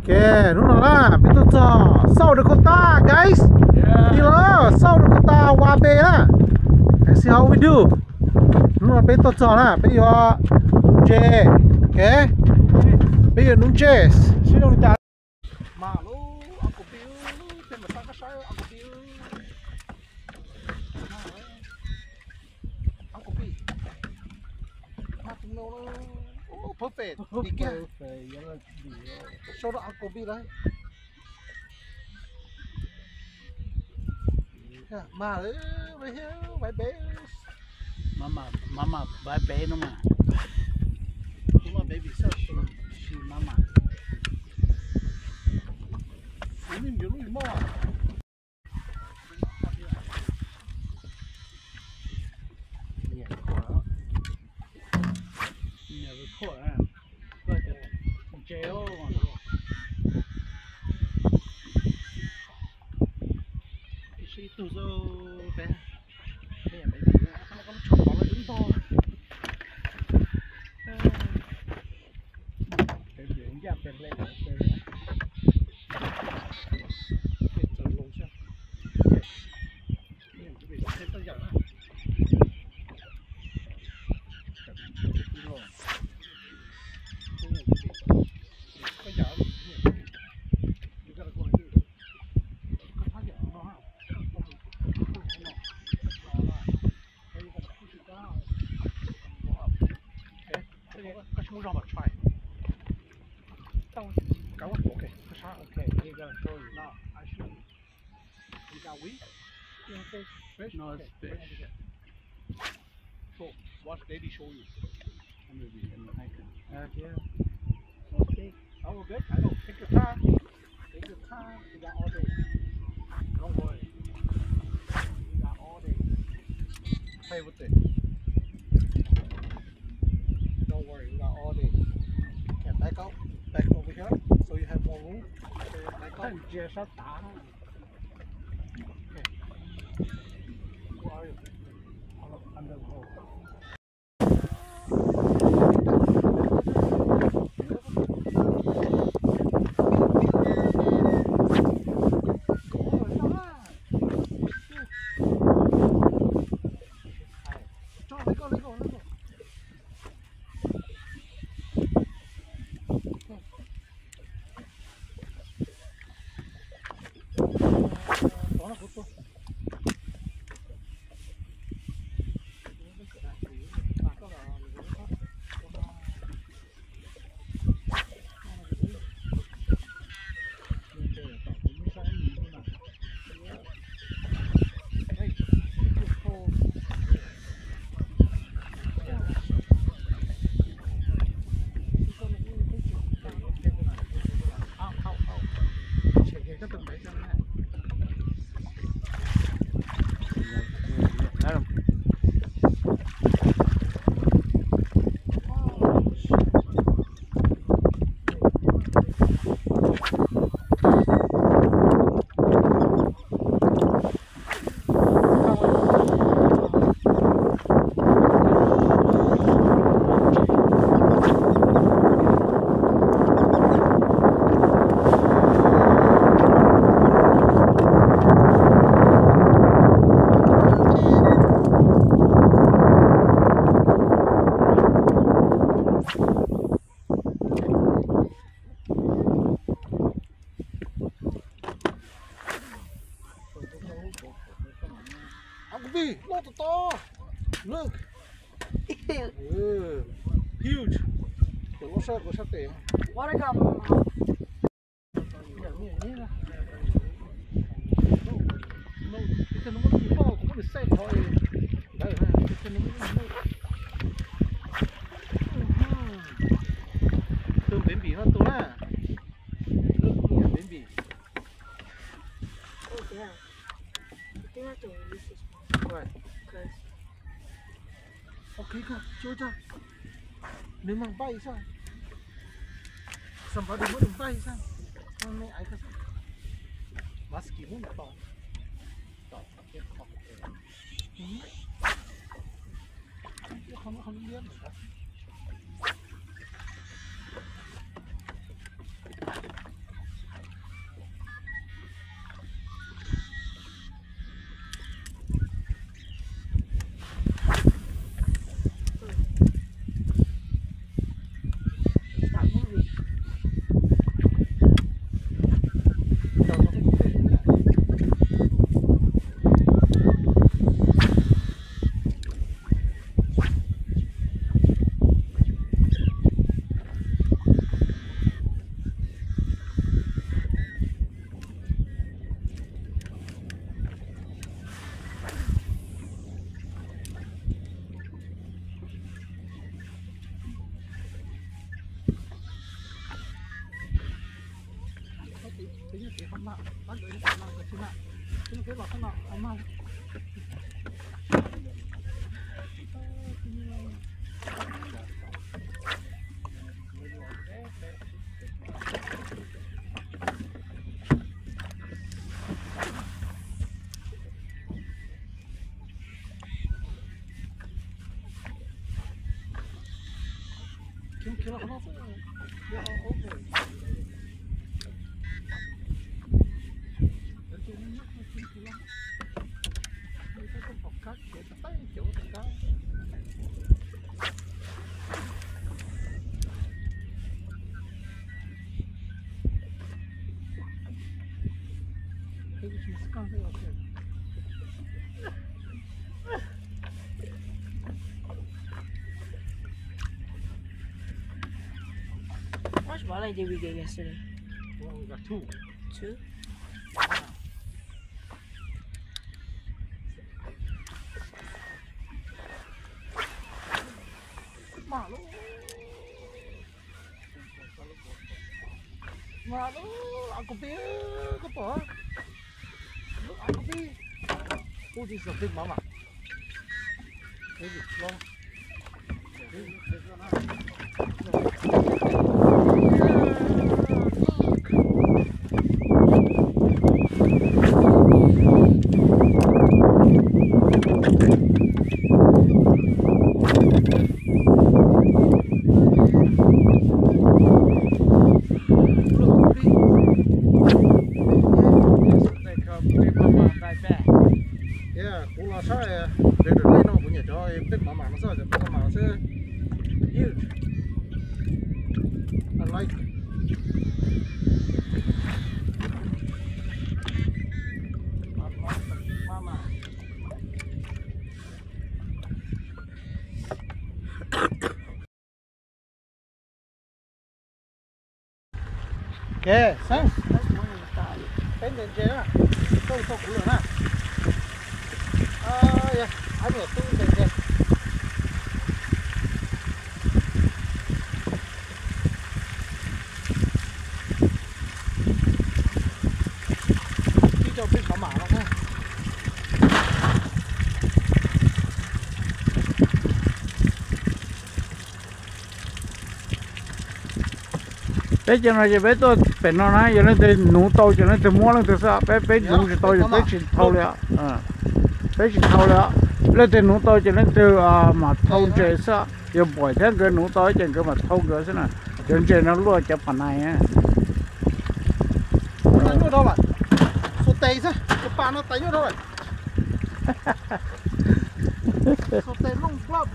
Ok, hnub no na peb tuaj txog South Dakota, guys. Tiv los South Dakota Wabae na. Let's see how we do. Hnub no peb tuaj txog na, peb yuav nuv ntses. Ok, peb yuav nuv ntses seb zoo li cas. Mas lub Uncle Bill, tej mas sab kab sab Uncle Bill. Uncle Bill. Mas tus no, oh, perfect. Dim kiag. Show the Uncle Bill lawm. Yeah, ma, right here, my best. Mama, mama, my best no ma. Tus no baby, so she, she mama. Tus no yuav lub moj. Nyiam record, nyiam record, ntses. Ib tug xwb, peb, peb yam peb vim, koj lub tsho pov lawm dub ntog. Peb vim ncaj peb hle lawm peb, peb txawm los xwb. Peb yam peb vim los qheb txoj yam na. Koj yam, koj thab yam no ha. Koj tsis muaj zog mas try. Tau, kab, ok, koj sab, ok, here you go, show you. No, I show you. You got weed? Yeah, fish. Fish? No, it's okay, fish. Show, watch daddy show you. Maybe in the hiker. Uh, yeah. Okay. Oh, we're good. I know. Take your time. Take your time. We got all day. Don't worry. We got all day. Play with it. Don't worry. We got all day. Okay, back out. Back over here. So you have more room. Okay, back out. Ntsia sab tav. Okay. Where are you? Under the boat. Uncle B, loj tos tos. Look. Huge. Cov loj sab, loj sab tes. What I got, mom? Tus npe npis no tus na. Npe npis. Oh, damn. I think I have to release this one. Why? 'Cause, okay, go. Chill, chill. Nws mag npaij xwb. Somebody muab nws npaij xwb. Nws me aiv koj xwb. Musky muab nws tom. Tom ib qho. Ib qho, ib qho liab liab ntawm. How much bala did we get yesterday? Well, we got two. Two? Mas lub a kub pib, koj pom? Lub a kub pib. Oh, this is a big mama. Maybe, no. Yeah, kuv los saib, pem lub no kuv nyiam cov peb mama no xwb, cov peb mama no xwb. Huge. I like. Mama. Ke xeeb, peb ntes ntses na, koj tau kuv lawm na. Ab niam tub ntes ntses. Ib co peb mama no na. Peb cov no ces peb tuaj pem no na, yog leej twg nuv tau ces leej twg muab leej twg xwb, peb, peb nuv tsis tau ces peb tsis thau li. Peb tsis thau li. Leej twg nuv tau ces leej twg mam thau ntses xwb. Yog Npuam thiab nkawd nuv tau ces nkawd mam thau nkawd xwb na. Cov ntses no luaj cov pas nais. Nyuaj dhau lawm. Xuas tes xwb, cov pas no tais nyuaj dhau lawm. Xuas tes looj ploj.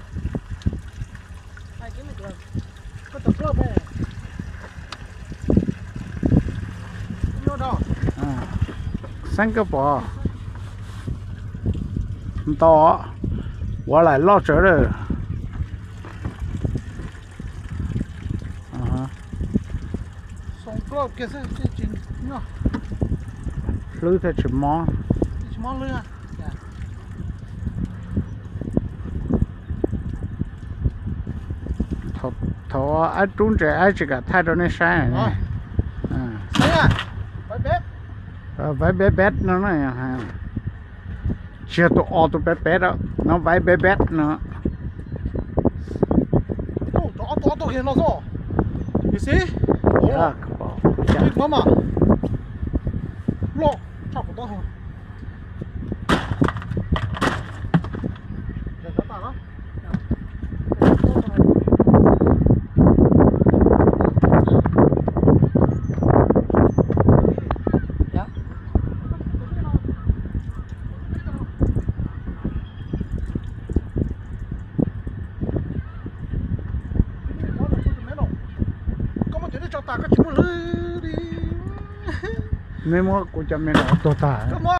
Koj cov ploj pe. Nyuaj dhau. Xeeb koj pom. Ntau, ua laim loj tsawv lawm. Hlwb thiaj tsis mob. Thaum, thaum ab rub ntses ab tsis kam thaij rau nej saib. Vaiv beb beb no na. Tsis yog tus o tus peb peb no, vaiv beb beb no. Neb muab kuv cov me no tuag tag.